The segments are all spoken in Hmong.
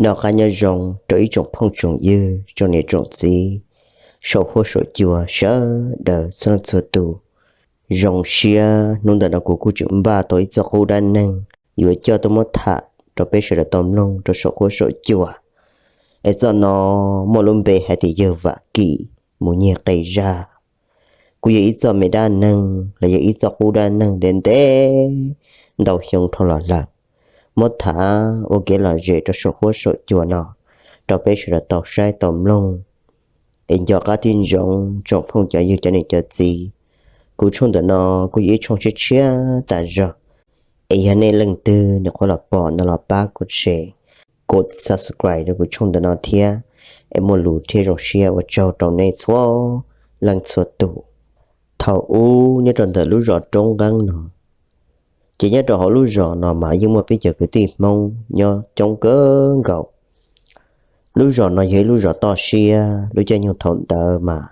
Noj qab nyob zoo rau ib tsoom phooj tsoom ywg, tsoom niam tsoom txiv, saum huab saum cua sawv daws txhua leej txhua tus. Zoo siab hnub ntawm no kuv kuj tseem npaj tau ib txoj qub dab neeg yuav coj tuaj muab tham rau peb sawv daws tau mloog rau saum huab saum cua. Es txoj no muaj lub npe hais tias yawg Vam Kim mus nyiag qe zaj. Kuj yog ib txoj me dab neeg los yog ib txoj qub dab neeg ntev ntev ntau xyoo dhau los lawm, muab tham ua kev lom zem rau saum huab saum cua no rau peb sawv daws tau saib tau mloog. Es nco qab thiab ntsoov tsoom phooj cov ywg cov niam cov txiv, kuv tshooj ntawm no kuj yog ib tshooj tshiab tshiab tas zog. Es yog nej leej twg nyuam qhuav los pom no los pab kuv share, kuv subscribe rau kuv tshooj ntawm no thiab, es muaj lus thiab zoo siab ua tsaug rau nej txhua leej txhua tus. Thaum ub nyob rau ntawm lub zos Roob Nqeeb no, ces nyob rau hauv lub zos no mas yeej muaj peb cov kwv tij Hmoob nyob coob kawg nkaus. Lub zos no yog ib lub zos toj siab, lub caij nyoog thaum ntawd mas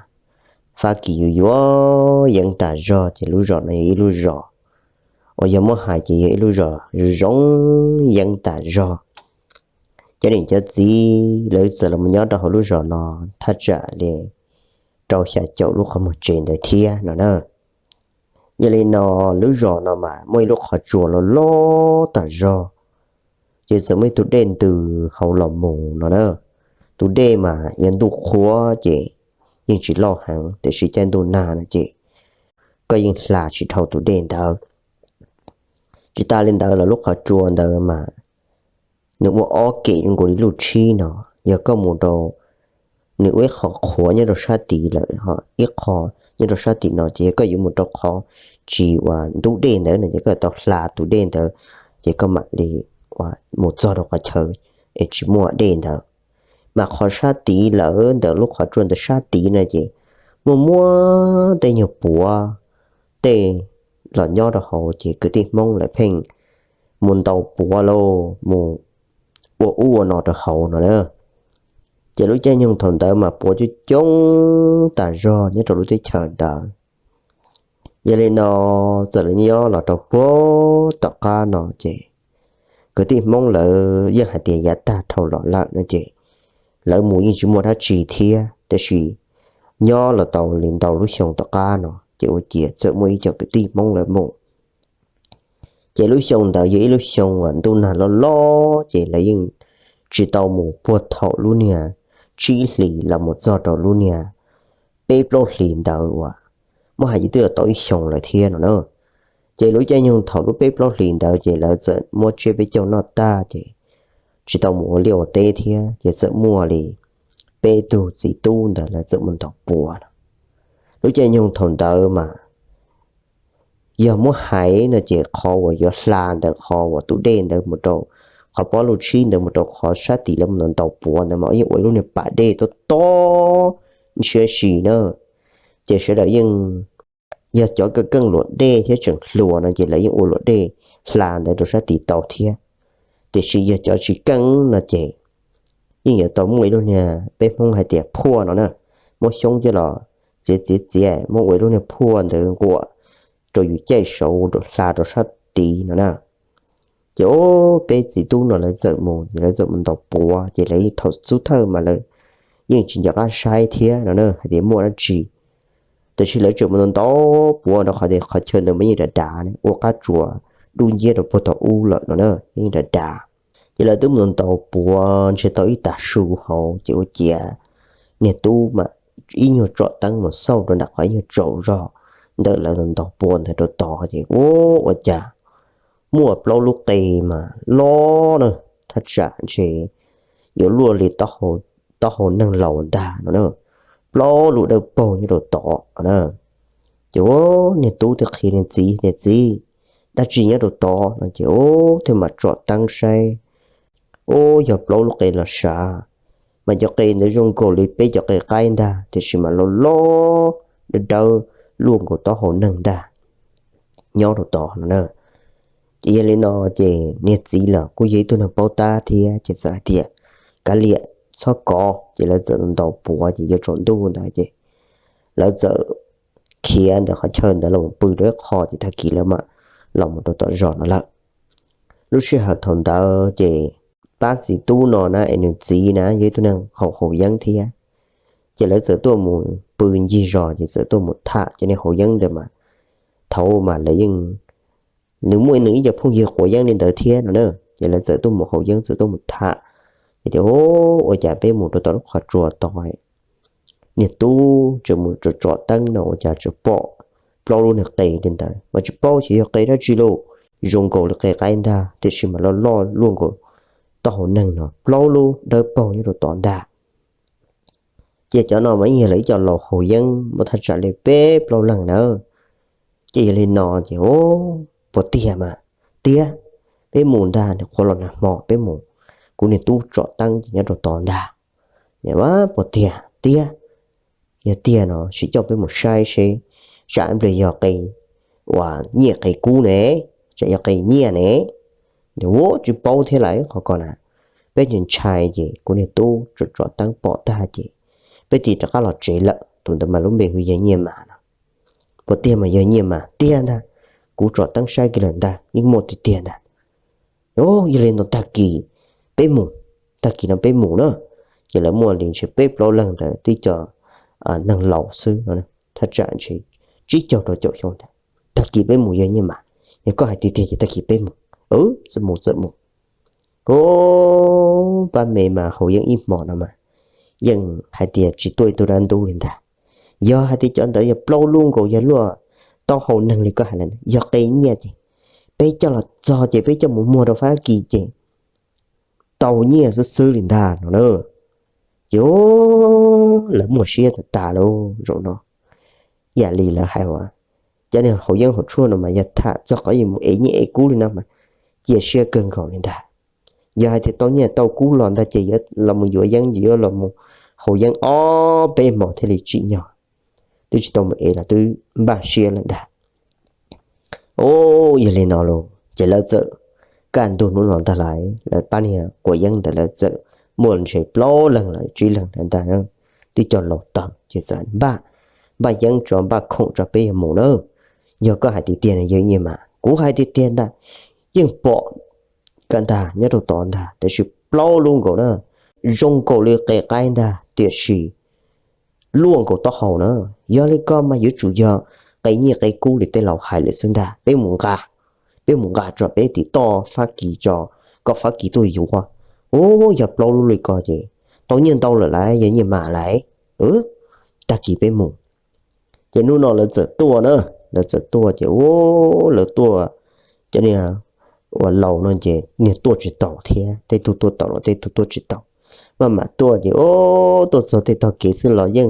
Fab Kis yuav yuav yeeb tas zog, ces lub zos no yog ib lub zos uas yog muab hais ces yog ib lub zos zoo zoo yeeb tas zog. Cov niam cov txiv lawv txawm los nyob rau hauv lub zos no thaj tsam li rau xya caum lub qhov muag tsev ntawd thiab no na. Yog li no, lub zos no mas muaj ib lub qhov tsua loj loj tas zog, ces txawm muaj ib tug dej ntws hauv los mus no na. Tus dej mas yog ntuj qhuav ces yeej tsis loj heev, tiam sis caij ntuj nag no ces koj yeej hla tsis dhau tus dej ntawd. Tsis tas li ntawd los lub qhov tsua ntawd mas nws ua ob kem zoo nkaus li lub tshib no. Yog koj mus rau, nws ua ib qho qhuav nyob rau sab tid lawm, ho ib qho nyob rau sab tim no, ces yog koj yuav mus rau qhov tsis uas ntub dej ntawd no ces koj tau hla tus dej ntawd, ces koj mam li mus txog rau qhov chaw es tsis muaj dej ntawd. Mas qhov sab tid lawm ntawm lub qhov tsua ntawd sab tid no ces muaj muab tej nyuag puav tej los nyob rau hauv, ces kwv tij Hmoob lawv pheej mus ntaus puav lauj, mus ua ub ua no rau hauv no na. Ces lub caij nyoog thaum ntawd mas puav coob coob tas zog nyob rau lub teb chaws ntawd. Yog li no, txawm lawv nyob los rau puag tom qab no ces kwv tij Hmoob lawv yeej hais tias yav tag dhau los lawm no ces lawv mus yeej tsis muaj dab tsi thiab, tiam sis nyob los tau li ntau lub xyoo tom qab no ces ua ciav txawm muaj ib co kwv tij Hmoob lawv mus. Ces lub xyoo ntawd yog ib lub xyoo uas ntuj nag loj loj, ces lawv yeej tsis tau mus puag thaum lub niag tsib hlis los mus txog rau lub niag peb plaub hlis ntawd uas muab hais ces twb yuav tau ib xyoos lawm thiab no na. Ces lub caij nyoog thaum lub peb plaub hlis ntawd ces lawv txawm muab tsiab peb caug noj tag ces tsis tau mus ua liaj ua teb thiab, ces txawm muaj li peb tug txiv tub ntawd lawv txawm mus ntaus puav no. Lub caij nyoog thaum ntawd mas yog muab hais no ces qhov uas yuav hla ntawm qhov uas tus dej ntawd mus rau qhov pob luj tshib ntawd mus rau qhov sab tim lawv mus ntaus puav ntawd mas yeej ua ib lub niag pas dej tob tob ntshiab si na. Ces sawv daws yeej, yog cov keej keej luam dej thiab tseem hluas no ces lawv yeej ua luam dej hla ntawd rau sab tid tau thiab. Tiam sis yog cov tsis keej no ces yeej yuav tau muaj ib lub niag peb Hmoob hais tias phuaj no na, muab xyoob coj los txiav txiav txiav muab ua ib lub niag phuaj ntawd nquam rau yus caij saud hla rau sab tid no na. Ces peb txiv tub no lawv txawm mus ces lawv txawm mus ntaus puav, ces lawv thaum xub thawj mas lawv yeej tsis nco qab saib thiab no na hais tias muaj dab tsi. Tiam sis lawv tseem mus ntaus puav rau qhov tias qhov chaw ntawd mas yeej dav dav, ua qab tsuas dub nciab rau puag thaum ub lawm no na, yeej dav dav. Ces lawv twb mus ntaus puav ntshe tau ib tag su hauv ces ua ciav niag tub mas ib nyuag tsom teeb mus xauj rau nram qhov ib nyuag tsaus zog ntawm lawv ntaus puav ntawd rau tod ces ua, ua cas muaj plaub lub qe mas loj na, thaj tsam ntshe yuav luaj li taub hau neeg laus ntag no na, plaub lub dawb paug nyob rau tod na. Ces ua, niag tub thiaj qhia niag txiv tias, Txiv, dab tsi nyob rau tod no? Ces ua thiaj mam tsom teeb saib, ua yog plaub lub qe los sav, mas cov qe ntawd zoo nkaus li peb cov qe qaib ntag, tiam sis mas loj loj dawb dawb luaj nkaus taub hau neeg ntag nyob rau tod no na. Ces yog li no ces niag txiv los kuj yog ib tug neeg paub tab thiab ces txawm hais tias, Kav liam, txhob kov. Ces lawv txawm ntaus puav ces yuav tsaus ntuj ntawd ces lawv txawm khiav ntawm qhov chaw ntawd los pw rau ib qho ces tag kis lawv mam los mus rau tom zos no lawm. Lub sij hawm thaum ntawd ces pab txiv tub no na es nws txiv na yog ib tug neeg haus haus yeeb thiab. Ces lawv txawm tuaj mus pw ncig zos ces txawm tuaj mus tham cov niag haus yeeb ntawd mas, thaud mas lawv yeej, nws muaj nws ib co phooj ywg quav yeeb li ntawd thiab no na. Ces lawv txawm tuaj mus haus yeeb txawm tuaj mus tham, ces tias, Ua cas peb mus rau tom lub qhov tsua tod, niag tub tseem mus tsom tsom teeb no ua cas tseem pom plaub lub niag qe li ntawd mas tsis paub xyov yog qe dab tsi lauj. Zoo nkaus li qe qaib ntag tiam sis mas loj loj luaj nkaus taub hau neeg no, plaub lub dawb paug nyob rau tod ntag. Ces cov no mas yeej yog lawv ib co laus haus yeeb muaj thaj tsam li peb plaub leeg nawb. Ces yog li no ces, Puas tiag mas? Tiag, peb mus ntag, nws qhuav los nag hmo peb mus, kuv niag tub tsom teeb ces nyob rau tod ntag. Puas tiag? Tiag. Yog tiag no sim coj peb mus saib seb tsam ib pliag yog qe uas nyiaj qe kub ne, tsam yog qe nyiaj ne. Ua tsis paub thiab lawm qhov ko na, peb ntshai ntshai ces kuv niag tub tsom tsom teeb pom tag ces peb tig rov qab los tsev lawm. Tus ntawd mas lub npe hu yog Nyiaj Mas no. Puas tiag mas yog Nyiaj Mas? Tiag ntag, kuv tsom teeb saib kiag lawm ntag, yeej muaj tiag tiag ntag. Yog li no tag kis peb mus, tag kis no peb mus na. Ces lawv muaj li ntshe peb plaub leeg ntawd twb co neeg laus xwb no, thaj tsam ntshe tsib caug rau caum xyoo ntawd. Tag kis peb mus yog Nyiaj Mas, yog koj hais tiag tiag ces tag kis peb mus. Txawm mus txawm mus. O, pab me mas haus yeeb ib hmos no mas yeej hais tias tsis tuaj ib tug dab ntub li ntag. Yog hais tias cov ntawd yog plaub lub nkaus yog luaj taub hau neeg li koj hais lawm, yog qe nyiaj ces peb coj los txog ces peb coj mus muag rau Fab Kis ces tau nyiaj xwb xwb li ntag no na. Ces lawv muaj siab tas tas lauj zaum no. Yam li lawv hais uas cov niag haus yeeb haus tshuaj no mas yog tham txog qhov yuav mus ev nyiaj ev kub li no mas cia siab kawg nkaus li ntag. Yog hais tias tau nyiaj tau kub los ntag ces yuav los mus yuav yeeb ces yuav los mus haus yeeb ob peb hmos thiaj li tsim nyog, twb tsis tau mus ev los twb npaj siab lawm ntag. O, yog li no los ces lawv txawm, kaj ntug hnub no ntag lawm lawv pab niag quav yeeb ntawd lawv txawm muaj ntshe plaub leeg los tsib leeg ntawd ntag, twb cov laus tawg ces txawm npaj, npaj yeeb tso npaj khoom tso peb yuav mus na. Yog koj hais tiag tiag no yawg Nyiaj Mas, kuv hais tiag tiag ntag, yeej pom kawg ntag nyob rau tod ntag tiam sis plaub lub nkaus na, zoo nkaus li qe qaib ntag tiam sis luaj nkaus taub hau na. Yog li ko mas yuav tsum yog qe nyiaj qe kub li tej laus hais lawm xwb ntag. Peb mus nqa, peb mus nqa tso peb tim toj Fab Kis tso, kom Fab Kis tuaj yuav. Ub, yog plaub lub li ko ces tau nyiaj ntau lawm lauj, yog Nyiaj Mas lauj. Tag kis peb mus. Ces hnub no lawv txawm tuaj na, lawv txawm tuaj ces ub, lawv tuaj, cov niag uas laus no ces niag tuaj tsis taus thiab, tej tug tuaj taus los tej tug tuaj tsis taus. Maj mam tuaj ces ub, tuaj txog tej tog kev xwb los yeej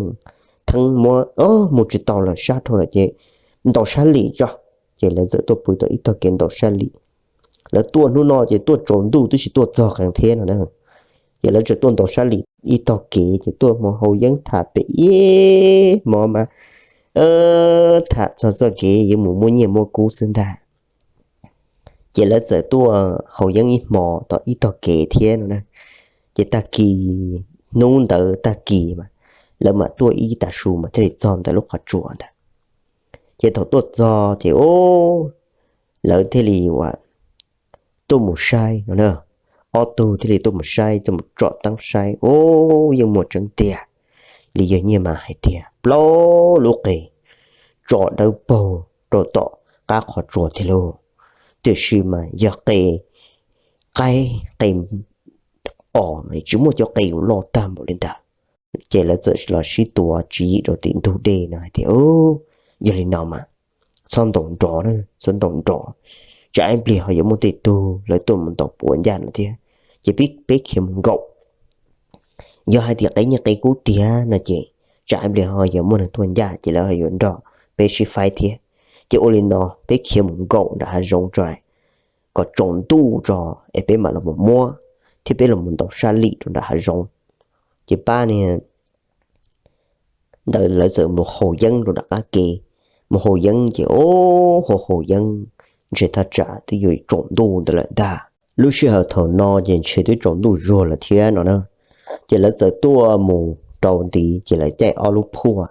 theeb muab, mus tsis taus lawm, sab dhau lawm ces ntaus sab lim tso. Ces lawv txawm tuaj pw tau ib tog kev ntaus sab lim. Lawv tuaj hnub no ces tuaj tsaus ntuj twb tsis tuaj txog qees thiab no na. Ces lawv txawm tuaj ntaus sab lim ib tog kev ces tuaj mus haus yeeb tham pem ib hmo mas tham txog txoj kev yuav mus muaj nyiaj muaj kub xwb ntag. Ces lawv txawm tuaj haus yeeb ib hmo tom ib tog kev thiab no na. Ces tag kis, hnub ntawd tag kis mas lawv mam tuaj ib tag su mas thiaj li txog ntawm lub qhov tsua ntawd. Ces thaum tuaj txog ces ub, lawv thiaj li uas tuaj mus saib no na. Ob tug thiaj li tuaj mus saib, tuaj mus tsom teeb saib, ub, yeej muaj tseeb tiag li yawg Nyiaj Mas hais tiag, plaub lub qe tso dawb paug rau tom qab qhov tsua tiag lauj. Tiam sis mas yog qe qaib qe os mas tsis muaj cov qe uas loj tag npaum li ntawd. Ces lawv txawm los sib tuav tswv yim rau tim ntug dej no hais tias, yog li no mas txhob ntaus nrov, txhob ntaus nrov, tsam ib pliag ho yuav muaj tej tug lawv tuaj mus ntaus puav ncaj no thiab, ces peb khiav mus nkaum. Yog hais tias qe nyiaj qe kub tiag no ces tsam ib pliag ho yuav muaj neeg tuaj ncaj ces lawv ho yuav nrog peb sib faib thiab. Ces ua li no peb khiav mus nkaum nram hav zoov tso, kom tsaus ntuj tso es peb mam los mus muab, thiab peb los mus ntaus sab lim rau nram hav zoov. Ces pab niag ntawd lawv txawm mus haus yeeb rau nram qab ke. Mus haus yeeb ces ub, haus haus yeeb ntshe thaj tsam twb yuav tsaus ntuj ntawd lawm ntag. Lub sij hawm thaum no ces ntshe twb tsaus ntuj zuag lawm thiab no na. Ces lawv txawm tuaj mus rau ntiv ces lawv caij ob lub phuaj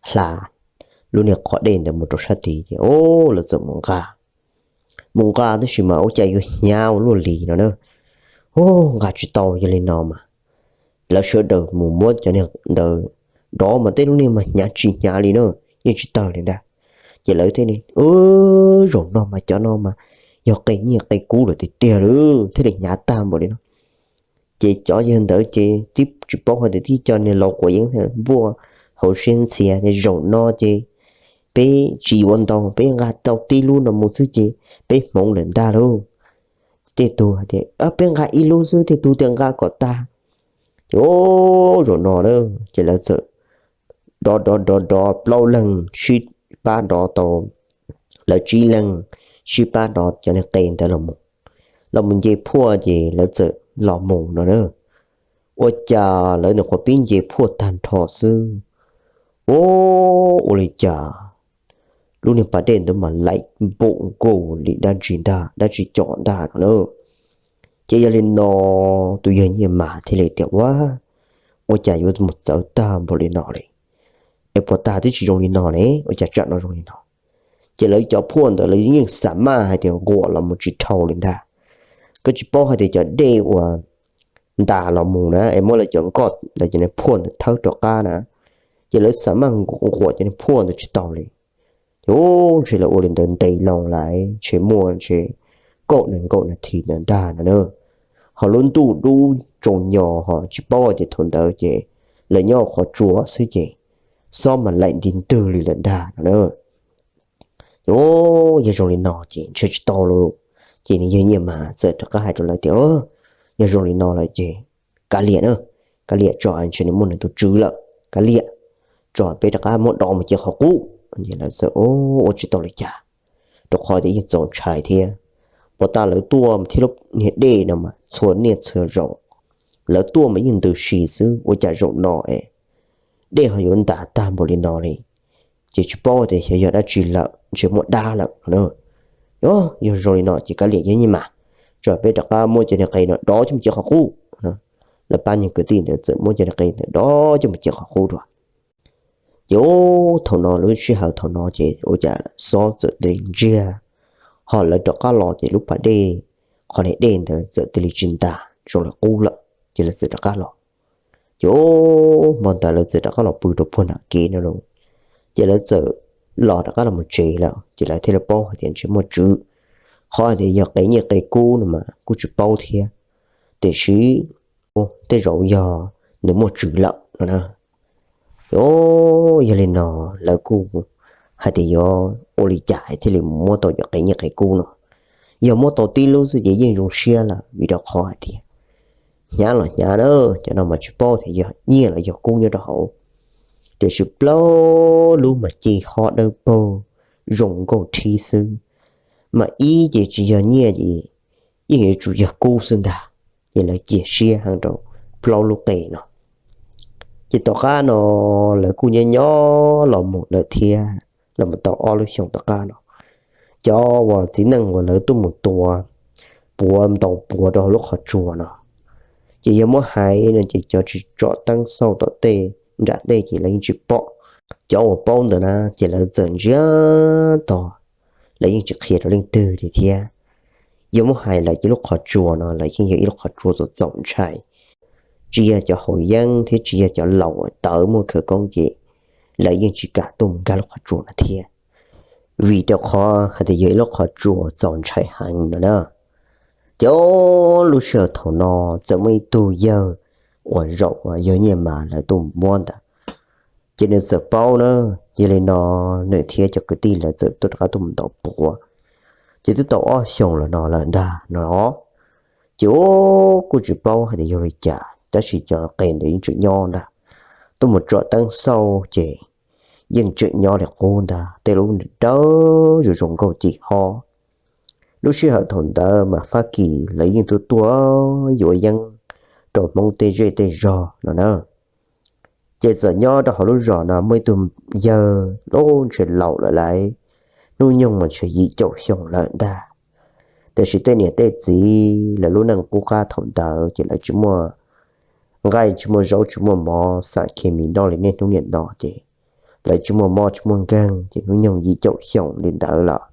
hla lub niag qhov dej ntawd mus rau sab tid ces ub, lawv txawm mus nqa. Mus nqa tab sis mas ua cas yuav hnyav ua luaj li no na. Nqa tsis tau. Yog li no mas lawv sawv daws mus muab cov niag ntawd dov mas tej lub niag mas hnyav tsis hnyav li na, yeej tsis tawg li ntag. Ces lawv thiaj li, Zaum no mas cov no mas yog qe nyiaj qe kub lawm tiag tiag li, thiaj li hnyav tag npaum li no. Ces cov yawg ntawd ces twb tsis paub hais tias twb coj niag laus quav yeeb npuaj hauv siab ntxhias tias zaum no ces peb tsis yuav ntau, peb nqa tau tib lub no mus xwb ces peb hmoov lawm ntag lauj. Tej tug hais tias peb nqa ib lub xwb, tej tug tias nqa kom tag. Ces zaum no na, ces lawv txawm dov dov dov dov plaub leeg sib pab dov tau, lawv tsib leeg sib pab dov cov niag qe ntawd los mus, los mus nce phuaj ces lawv txawm los mus no na. Ua cas lawv nyuam qhuav pib nce phuaj tag nrho xwb, ua li cas lub niag pas dej ntawd mas laim npum nkaus li dab tsi ntag, dab tsi com ntag no na. Ces yog li no tus yawg Nyiaj Mas thiaj li tias, Ua, ua cas yuav mus txawv tag npaum li no li? Es puas tas twb tsis zoo li no ne, ua cas tsam no zoo li no? Ces lawv cov phuaj ntawd lawv yeej xa maj hais tias nquam los mus tsis dhau li ntag. Koj tsis paub hais tias cov dej uas ntas los mus na es muab lawv cov nkoj lawv cov niag phuaj ntawd thawb rov qab na, ces lawv xa maj nquam cov niag phuaj ntawd tsis tau li. Ces ntshe lawv ua li ntawd ntev loo lawm, ntshe muaj ntshe kaum nees nkaum nas this ntawd ntag no na. Ho lub ntuj dub tsaus nyo ho tsis paub tias thaum ntawd ces lawv nyob qhov tsua xwb ces xob mas laim nti ntwg li lawm ntag no na. Ces yog zoo li no ces ntshe tsis tau lawm. Ces nws yawg Nyiaj Mas txawm rov qab hais rau lawv tias, Yog zoo li no lawm ces kav liam na, kav liam tso, ntshe nws muaj nws tus tswv lawm, kav liam tso, peb rov qab muab dov mus cia qhov qub. Lawv txawm ua tsis tau li cas, rau qhov tias yeej txaus ntshai thiab. Puas tas lawv tuaj thiab lub niag dej no mas txhua niaj txhua zaus lawv tuaj mas yeej ntws si xwb, ua cas zaum no es dej ho yuav ntas tag npaum li no li? Ces tsis paub tias xyov yog dab tsi lawm, ntshe muaj dab lawm. Yog zoo li no ces kav liam yawg Nyiaj Mas, tso peb rov qab muab cov niag qe no dov coj mus cia qhov qub. Lawv pab niag kwv tij ntawd txawm muab cov niag qe ntawd dov coj mus cia qhov qub dua. Ces thaum no lub sij hawm thaum no ces ua cas xob txawm cia li ntsiag, ho lawv rov qab los ces lub pas dej, qhov niag dej ntawd txawm cia li tsis ntas zoo li qub lawm, ces lawv txawm rov qab los. Ces hmo ntawd lawv txawm rov qab los pw rau puag nram kev no lauj. Ces lawv txawm los rov qab los mus tsev lawm ces lawv thiaj li paub hais tias ntshe muaj tswv. Qhov hais tias yog qe nyiaj qe kub no mas kuj tsis paub thiab, tiam sis tej zaum yog nws muaj tswv lawm no na. Ces yog li no lawv kuj hais tias yuav ua li cas thiaj li mus muab tau cov qe nyiaj qe kub no. Yog muab tau tib lub xwb ces yeej zoo siab lawm, vim rau qhov hais tias hnyav los hnyav na, cov no mas tsis paub tias yog nyiaj los yog kub nyob rau hauv. Tiam sis plaub lub mas ci hob dawb paug zoo nkauj rhib xwb, mas ib ces tsis yog nyiaj ces yeej yuav tsum yog kub xwb ntag. Ces lawv cia siab heev rau plaub lub qe no. Ces tom qab no lawv kuj nyob nyob los mus lawm thiab, los mus tau ob lub xyoos tom qab no, cov uas txiv neej uas lawv tuaj mus tua puav ntaus puav rau hauv lub qhov tsua no, ces yog muab hais no ces cov tsis tsom teeb xauj tom tej nram tej ces lawv yeej tsis pom. Cov uas paub ntawd na ces lawv txawm ntsiag to, lawv yeej tsis qhia rau leej twg li thiab. Yog muab hais lawm ces lub qhov tsua no lawv yeej yog ib lub qhov tsua txaus txaus ntshai. Tsis yog cov haus yeeb thiab tsis yog cov laus tawv muaj khawv koob ces lawv yeej tsis kam tuaj mus nkag lub qhov tsua no thiab, vim rau qhov hais tias yog ib lub qhov tsua txaus ntshai heev no na. Ces lub sij hawm thaum no txawm muaj ib tug yawg uas zaum uas yawg Nyiaj Mas lawv tuaj mus muab ntawd, ces nws txawm paub na. Yog li no nws thiab cov kwv tij lawv txawm tuaj rov qab tuaj mus ntaus puav, ces twb tau ob xyoos los no lawm ntag no. Ces kuj tsis paub hais tias yog li cas tab sis cov qe ntawd yeej tseem nyob ntag. Tuaj mus tsom teeb xauj ces yeej tseem nyob li qub ntag, tej lub dawb zoo zoo nkauj ci hob. Lub sij hawm thaum ntawd mas Fab Kis lawv yeej tuaj tuaj yuav yeeb rau Hmoob tej zej tej zog no na. Ces txawm nyob rau hauv lub zos no muaj ib tug yawg lub ntshe laus lawm lauj, hnub nyoog mas ntshe yim caum xyoo lawm ntag. Tiam sis tej niam tej txiv lawv lub neej qub qab thaum ntawd ces lawv tsis muaj nqaij tsis muaj zaub tsis muaj mov xam khes mis noj li niaj hnub niam no ces lawv tsis muaj mob tsis muaj nkeeg ces hnub nyoog yim caum xyoo li ntawd lawm.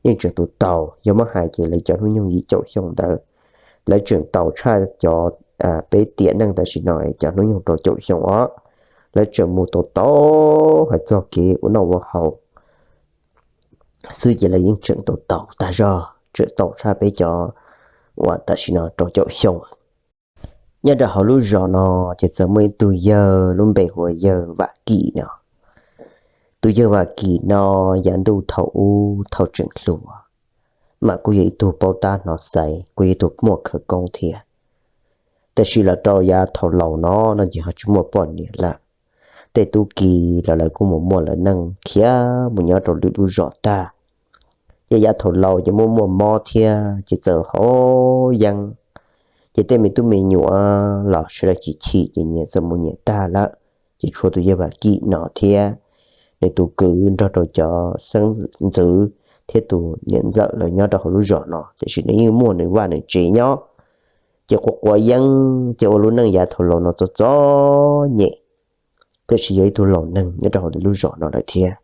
Yeej tseem tus taus, yog muab hais ces lawv cov hnub nyoog yim caum xyoo ntawd lawv tseem tau tshaj cov peb tiam neej tam sim no cov hnub nyoog rau caum xyoo os. Lawv tseem mus tau tau hais txog kev ua noj ua haus xwb ces lawv yeej tseem tau tau tag zog, tseem tau tshaj peb cov uas tam sim no rau caum xyoo. Nyob rau hauv lub zos no ces txawm muaj ib tug yawg lub npe hu ua yawg Vam Kim no. Tus yawg Vam Kim no yav ntuj thaum ub thaum tseem hluas mas kuj yog ib tug paub tab hnov xaiv, kuj yog ib tug muaj khawv koob thiab. Tab sis los rau yav thaum laus no no ces ho tsis muaj poj niam lawm. Tej tub ki los lawv kuj mus muaj lawv neej khiav mus nyob rau lwm lub zos tag. Ces yav thaum laus ces muaj muaj mob thiab ces txawm haus yeeb, ces tej me tub me nyuam los sawv daws chim chim ces nyias txawm mus nyias tag lawm. Ces tshuav tus yawg Vam Kim no thiab nws tus kwv nrog rau cov xeeb ntxwv thiab tus niam ntxawm lawv nyob rau hauv lub zos no, tiam sis nws yeej muaj nws vaj nws tsev nyob. Ces quav quav yeeb ces ua lub neej yav thaum laus no txom txom nyem, tab sis yog ib tug laus neeg nyob rau hauv lub zos no lawm thiab.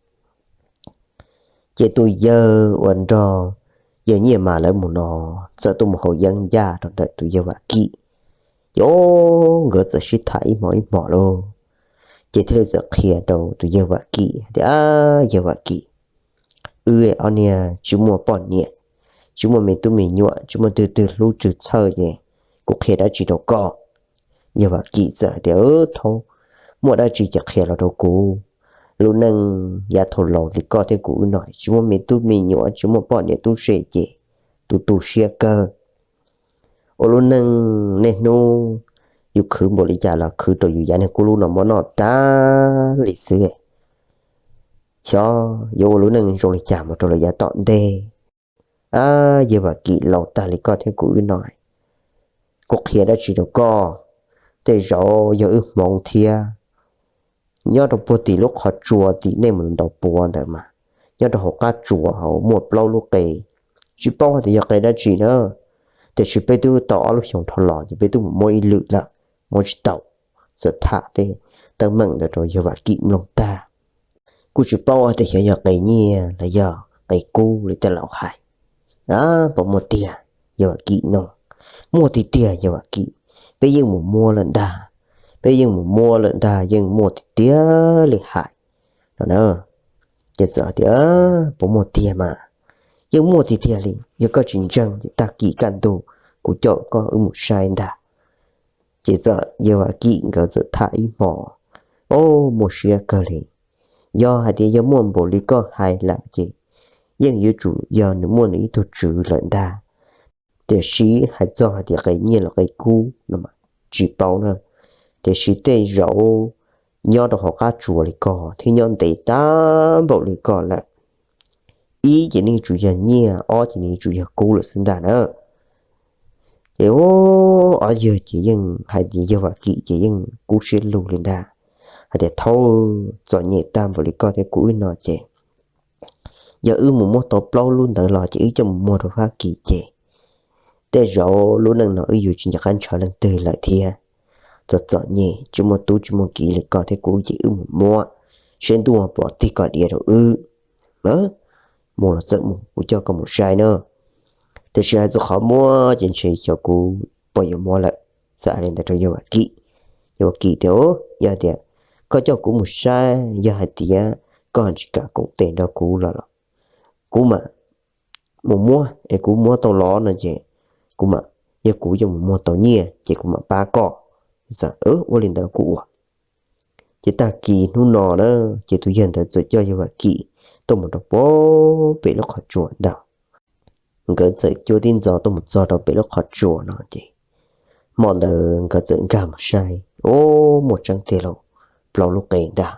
Ces tus yawg uas nrog yawg Nyiaj Mas lawv mus no txawm tuaj mus haus yeeb ncaj rau ntawm tus yawg Vam Kim. Ces o, nkawd txawm sib tham ib hmos ib hmos lauj, ces thiaj li txawm qhia rau tus yawg Vam Kim tias, Yawg Vam Kim, wb ob niag tsis muaj poj niam, tsis muaj me tub me nyuam, tsis muaj twg twg hlub tswg txhawj ces kuv qhia dab tsi rau koj? Yawg Vam Kim txawm hais tias, Thaub, muaj dab tsi ces qhia los rau kuv. Lub neej yav thaum laus li koj thiab kuv wb no tsis muaj me tub me nyuam, tsis muaj poj niam tub se ces tu tu siab kawg. Ua lub neej niaj hnub yus khwv npaum li cas los khwv rau yus yav niag kub lub no muab noj tag li xwb. Xyov yuav ua lub neej zoo li cas mus rau lawm yav tom ntej. Yawg Vam Kim, laus tag li koj thiab kuv wb no, kuv qhia dab tsi rau koj? Tej zaum yog wb hmoov thiab. Nyob rau puag tim lub qhov tsua tim nej mus ntaus puav ntawd mas, nyob rau hauv qab tsuas hauv muaj plaub lub qe, tsis paub hais tias yog qe dab tsi na, tiam sis peb twb tau ob lub xyoos dhau los ces peb twb mus muab ib lwm lawm, muab tsis tau. Txawm tham tej teeb meem ntawd rau yawg Vam Kim mloog tag, kuj tsis paub hais tias xyov yog qe nyiaj los yog qe kub li tej laus hais. Puas muaj tiag, yawg Vam Kim no? Muaj tiag tiag yawg Vam Kim, peb yeej mus muab lawm ntag, peb yeej mus muab lawm ntag, yeej muaj tiag tiag li hais no na. Ces txawm hais tias, Puas muaj tiag mas? Yeej muaj tiag tiag li, yog koj tsis ntseeg ces tag kis kaj ntug kuv coj koj wb mus saib ntag. Ces txawm yawg Vam Kim nkawd txawm tham ib hmos, o, muaj siab kawg li. Yog hais tias yog muaj npaum li koj hais lawm ces yeej yuav tsum yog nws muaj nws ib tug tswv lawm ntag. Tiam sis hais txog hais tias qe nyiaj los qe kub no tsis paub na, tiam sis tej zaum nyob rau hauv qab tsuas li koj thiab nyob ntev tag npaum li koj lawm, ib ces nws yuav tsum yog nyiaj, ob ces nws yuav tsum yog kub lawm xwb ntag na. Ces ob yawg ces yeej hais tias yawg Vam Kim ces yeej kub siab lug li ntag, hais tias, Thaub, txom nyem tag npaum li koj thiab kuv wb no ces yog wb mus muab tau plaub lub ntawd los ces wb coj mus muag rau Fab Kis ces tej zaum lub neej no wb yuav tsis nco qab ntshaw leej twg lawm thiab. Txom txom nyem, tsis muaj tub tsis muaj kiv li koj thiab kuv ces wb mus muab seb ntuj puas tig koj diav rau wb. Mus los txawm mus, kuv coj koj mus saib na. Tiam sis hais txog qhov muab ces ntshe xyov kuv puas yuav muab lawm. Txawm hais li ntawd rau yawg Vam Kim. Yawg Vam Kim tias, Yog tias koj coj kuv mus saib, yog hais tias koj tsis kam koom tes nrog kuv los los kuv mam mus muab, es kuv muab tau los no ces kuv mam, yog kuv coj mus muag tau nyiaj ces kuv mam pab koj. Ua li ntawd los kuj ua. Ces tag kis hnub no na, ces tus yawg ntawd txawm coj yawg Vam Kim tuaj mus rau puag pem lub qhov tsua ntag. Nkawd txawm cuab tib ntxov tuaj mus txog rau pem lub qhov tsua no ces hmo ntawd nkawd txawm nkag mus saib, o, muaj tseeb tiag lauj, plaub lub qe ntag.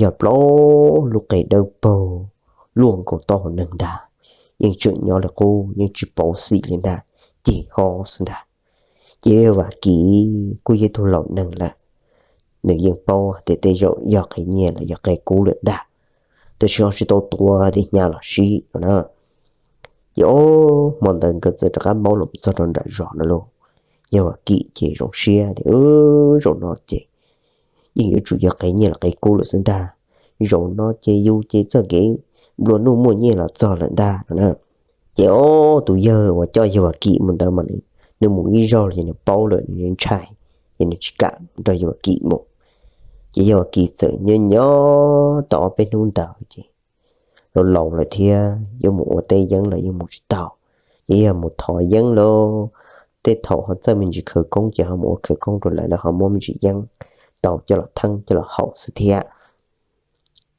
Yog plaub lub qe dawb paug luaj nkaus taub hau neeg ntag, yeej tseem nyob li qub, yeej tsis pauv xim li ntag, ceg ho xwb ntag. Ces yawg Vam Kim kuj yog ib tug laus neeg lawm, nws yeej paub tias tej zaum yog qe nyiaj los yog qe kub lawm ntag, tab sis ho tsis tau tuav tej hnyav los sib no na. Ces o, hmo ntawd nkawd txawm rov qab maub los txog rau nram zos no lauj. Yawg Vam Kim ces zoo siab tias, Zaum no ces yeej yuav tsum yog qe nyiaj los qe kub lawm xwb ntag. Zaum no ces yus ces txoj kev nplua nuj muaj nyiaj los txog lawm ntag no na. Ces o, tus yawg uas coj yawg Vam Kim mus ntawd mas nws nws mus ib zaug ces nws paub lawm, nws ntshai, ces nws tsis kam nrog Yawg Vam Kim mus. Ces Yawg Vam Kim txawm nyob nyob tau ob peb hnub ntawd ces laus laus lawm thiab, yuav mus ua teb yeeb los yeej mus tsis tau. Ces yog mus thov yeeb los tej thaum ho txawj me ntsis khawv koob ces ho mus ua khawv koob rau lawv, lawv ho muab me ntsis yeeb tau coj los theeb coj los haus xwb thiab.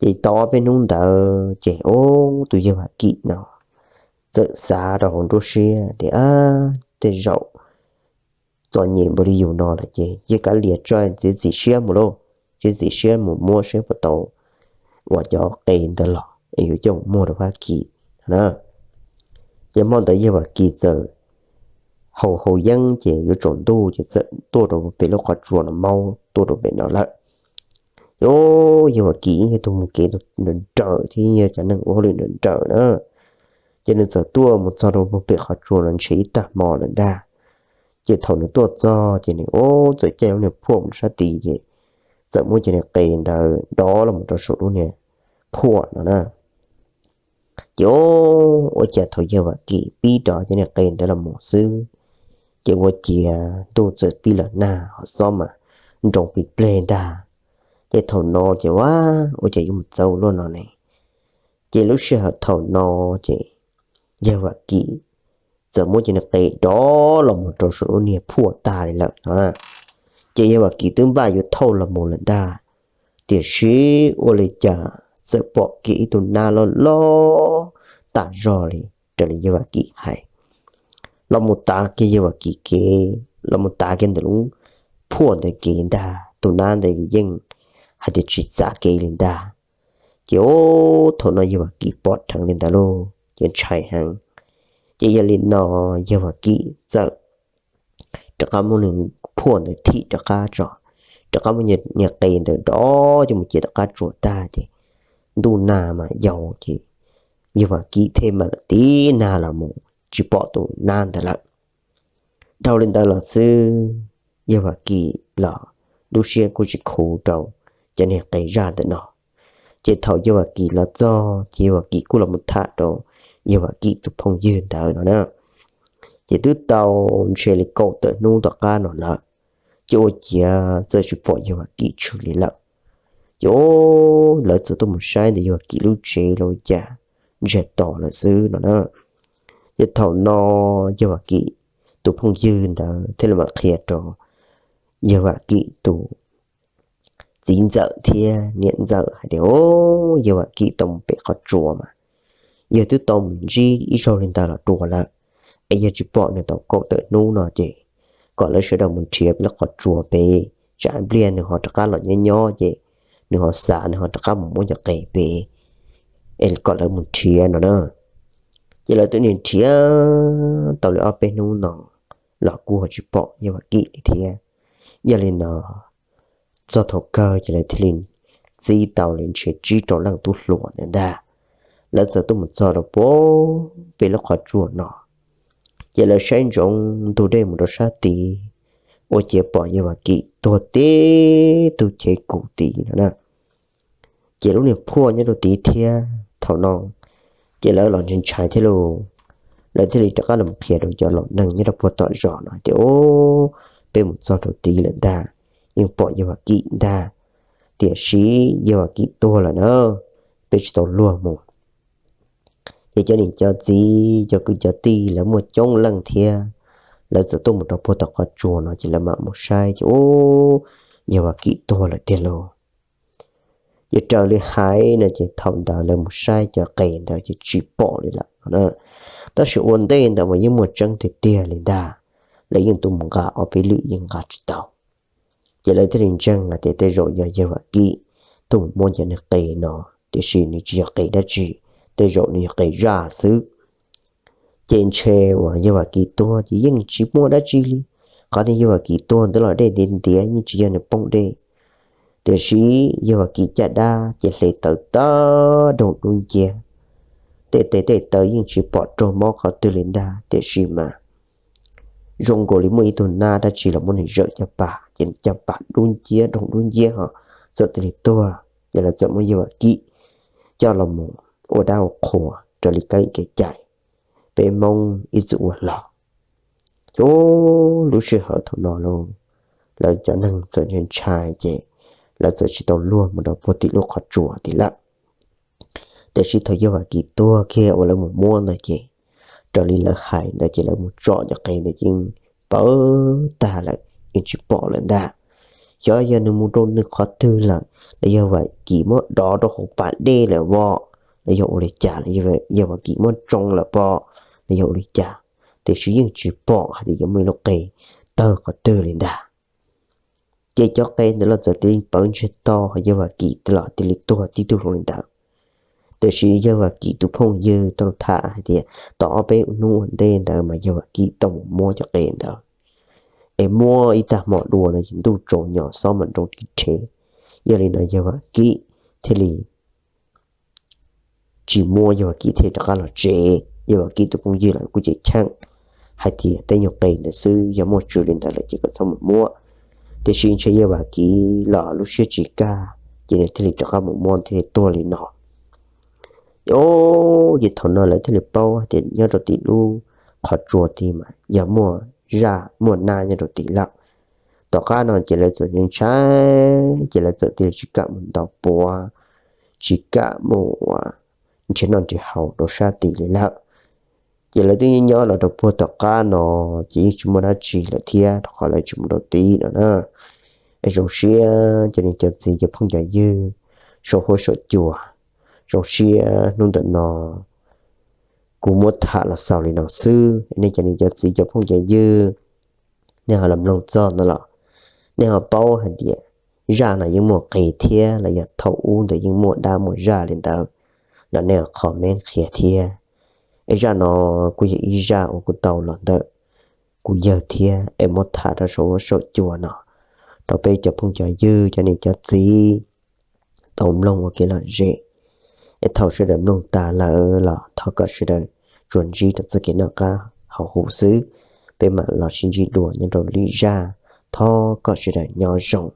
Ces tau ob peb hnub ntawd ces ub, tus Yawg Vam Kim no txawm xav rau hauv nruab siab tias, tej zaum txom nyem npaum li yus no lawm ces yeej kav liam tso, txiav txim siab mus lauj, txiav txim siab mus muab saib puas tau uas cov qe ntawd los es yuav coj mus muag rau Fab Kis na. Ces hmo ntawd Yawg Vam Kim txawm haus haus yeeb ces yuav tsaus ntuj ces txawm tuaj rau pem lub qhov tsua no, maub tuaj rau pem no lawm. Ces Yawg Vam Kim yeej yog tus mus kev nrawm nrawm thiab yog cov neeg ua hauj lwm nrawm nrawm na, ces nws txawm tuaj mus txog rau pem qhov tsua no ntshe ib tag hmo lawm ntag. Ces thaum nws tuaj txog ces nws ub txawm caij lub niag phuaj mus sab tid ces txawm muab cov niag qe ntawd dov los mus rau saum lub niag phuaj no na. Ces ub, ua cas thaum Yawg Vam Kim pib dov cov niag qe ntawd los mus xwb, ces ua ciav ntuj txawm pib los nag ho xob mas nroo plig pleg ntag. Ces thaum no ces ua, ua cas yuav mus txawv luaj no ne. Ces lub sij hawm thaum no ces Yawg Vam Kim txawm muab cov niag qe dov los mus rau saum lub niag phuaj tag li lawm no. Ces Yawg Vam Kim twb npaj yuav thauj los mus lawm ntag, tiam sis ua li cas txawm pom kiag ib tug nab loj loj tas zog li raws li Yawg Vam Kim hais, los mus tav kiag Yawg Vam Kim kev, los mus tav kiag ntawm lub phuaj ntawd kev ntag. Tus nab ntawd yeej hais tias tsis txav kev li ntag. Ces ub, thaum no Yawg Vam Kim pom dheev li ntawd lauj ces ntshai heev. Ces yog li no Yawg Vam Kim txawm rov qab muab nws phuaj ntawd thim rov qab tso, rov qab muab niag qe ntawd dov coj mus cia rov qab tsuas tag ces ntuj nag mas yau ces Yawg Vam Kim thiaj mam li tiv nag los mus tsis pom tus nab ntawd lawm. Dhau li ntawd los xwb, Yawg Vam Kim los lub siab kuj tsis khuv rau cov niag qe zaj ntawm no. Ces thaum Yawg Vam Kim los txog ces Yawg Vam Kim kuj los mus tham rau Yawg Vam Kim tus phooj ywg ntawd no na. Ces twb tau ntshe li kaum tawm hnub tom qab no lawm, ces ua ciav txawm tsis pom Yawg Vam Kim tshwm li lawm. Ces lawv txawm tuaj mus saib ntawm Yawg Vam Kim lub tsev los cas ntsiag to lawm xwb no na. Ces thaum no Yawg Vam Kim tus phooj ywg ntawd thiaj li mam qhia rau Yawg Vam Kim tus txiv ntxawm thiab niam ntxawm hais tias, Yawg Vam Kim tau mus pem qhov tsua mas yawg twb tau mus ntsib ib zaug li ntawd los dua lawm, es yawg tsis pom nws tau kaum tawm hnub no ces kom lawv sawv daws mus nrhiav pem lub qhov tsua pem, tsam pliag nws ho rov qab los nyob nyob ces nws ho xav nws ho rov qab mus muab cov qe pem, es kom lawv mus nrhiav no na. Ces lawv twb nim nrhiav tau li ob peb hnub no los kuj ho tsis pom Yawg Vam Kim li thiab. Yog li no txog thaum kawg ces lawv thiaj li txib tau li ntshe tsib rau leej tub hluas ntawd ntag. Lawv txawm tuaj mus txog rau pem lub qhov tsua no, ces lawv saib ntsoov ntug dej mus rau sab tid, ua ciav pom Yawg Vam Kim tuag tib tug cev kum tid no na. Ces lub niag phuaj nyob rau tid thiab thaum no, ces lawv los ntshai ntshai thiab lauj. Lawv thiaj li rov qab los qhia rau cov laus neeg nyob rau puag tom zos no hais tias, Peb mus txog rau tid lawm ntag, yeej pom Yawg Vam Kim ntag, tiam sis Yawg Vam Kim tuag lawm na, peb tsis tau luag mus. Ces cov niam cov txiv cov kwv cov tij lawv muaj coob leej thiab, lawv txawm tuaj mus rau puag tom qhov tsua no ces lawv mam mus saib ces ub, Yawg Vam Kim tuag lawm tiag lauj. Ces raws li hais no ces thaum ntawd lawv mus saib cov qe ntawd ces tsis pom li lawm no na. Tab sis ua ntej ntawd mas yeej muaj tseeb tiag tiag li ntag, lawv yeej tuaj mus nqa ob peb lwm yeej nqa tsis tau. Ces lawv thiaj li ntseeg hais tias tej zaum yog Yawg Vam Kim tuaj mus muab cov niag qe no, tiam sis nws tsis yog qe dab tsi, tej zaum nws yog qe zaj xwb. Ces ntshe uas Yawg Vam Kim tuag ces yeej tsis muaj dab tsi li. Qhov tias Yawg Vam Kim tuag ntawd los dej ntiav ntiav yeej tsis yog nws poob dej, tiam sis Yawg Vam Kim caj dab ces hle tawv tag doog dub nciab. Tej tes tej taw yeej tsis pom raug mob qhov twg li ntag, tiam sis mas zoo nkaus li muaj ib tug nab dab tsi los muab nws zawm caj pas, ces nws caj pas dub nciab doog dub nciab ho txawm thiaj li tuag. Ces lawv txawm muab Yawg Vam Kim coj los mus ua dab ua qhua raws li keeb li kev cai peb Hmoob ib txwm ua los. Ub, lub sij hawm thaum no los lawv cov neeg txawm ntshai ntshai ces lawv txawm tsis tau luag mus rau puag tim lub qhov tsua tid lawm. Tiam sis thaum Yawg Vam Kim tuag kiag uas lawv mus muab ntawd ces raws li lawv hais ntawd ces lawv mus tsom cov qe ntawd yeej pawv tag lawm, yeej tsis pom lawm ntag. Xyov yog nws mus rau nws qhov twg lawm, los Yawg Vam Kim muab dov rau hauv pas dej lawm pob, los yog ua li cas, los Yawg Vam Kim muab tsoo lawm pob, los yog ua li cas, tiam sis yeej tsis pom hais tias yuav muaj ib lub qe tawg qhov twg li ntag. Ces cov qe ntawd los txawm cia li pawv ntsiag to, Yawg Vam Kim los cia li tuag tib tug zoo li ntawd. Tiam sis Yawg Vam Kim tus phooj ywg tau tham hais tias tau ob peb hnub ua ntej ntawd mas Yawg Vam Kim tau mus muab cov qe ntawd, es muab ib tag hmo dua ntawd ces ntuj tsaus nyo xob mas nroo ris rhe. Yog li no Yawg Vam Kim thiaj li tsis muab, Yawg Vam Kim thiaj rov qab los tsev. Yawg Vam Kim tus phooj ywg lawv kuj ceeb tsheej hais tias tej nyuag qe ntawd xwb yog muaj tswv li ntawd lawm ces kom txhob mus muab. Tiam sis ntshe Yawg Vam Kim los lub siab tsis kaj, ces nws thiaj li rov qab mus muab thiaj li tuag li no. Ces thaum no lawv thiaj li paub hais tias nyob rau tim lub qhov tsua tid mas yog muaj zaj muaj nab nyob rau tid lawm. Tom qab no ces lawv txawm ntshai, ces lawv txawm cia li tsis kam mus ntaus puav, tsis kam mus nrhiav noj nrhiav haus rau sab tid li lawm. Ces lawv twb nyob los rau puag tom qab no ces yeej tsis muaj dab tsi lawm thiab rau qhov lawv tsis mus rau tid no na. Es zoo siab cov niam cov txiv cov phooj cov ywg saum huab saum cua, zoo siab hnub ntawm no kuv muab tham los xaus li no xwb. Nej cov niam cov txiv cov phooj cov ywg, nej ho los mloog txog no los nej ho paub hais tias zaj no yeej muaj qe thiab los yog thaum ub ntawd yeej muaj dab muaj zaj li ntawd los nej ho comment qhia thiab. Es zaj no kuj yog ib zaj uas kuv tau los ntawm kuv yawg thiab es muab tham rau saum huab saum cua no rau peb cov phooj cov ywg cov niam cov txiv tau mloog ua kev lom zem. Es thaum sawv daws mloog tas lawm los thov kom sawv daws tsuas ntsib rau txoj kev noj qab haus huv xwb. Peb mam los sib ntsib dua nyob rau lwm zaj, thov kom sawv daws nyob zoo.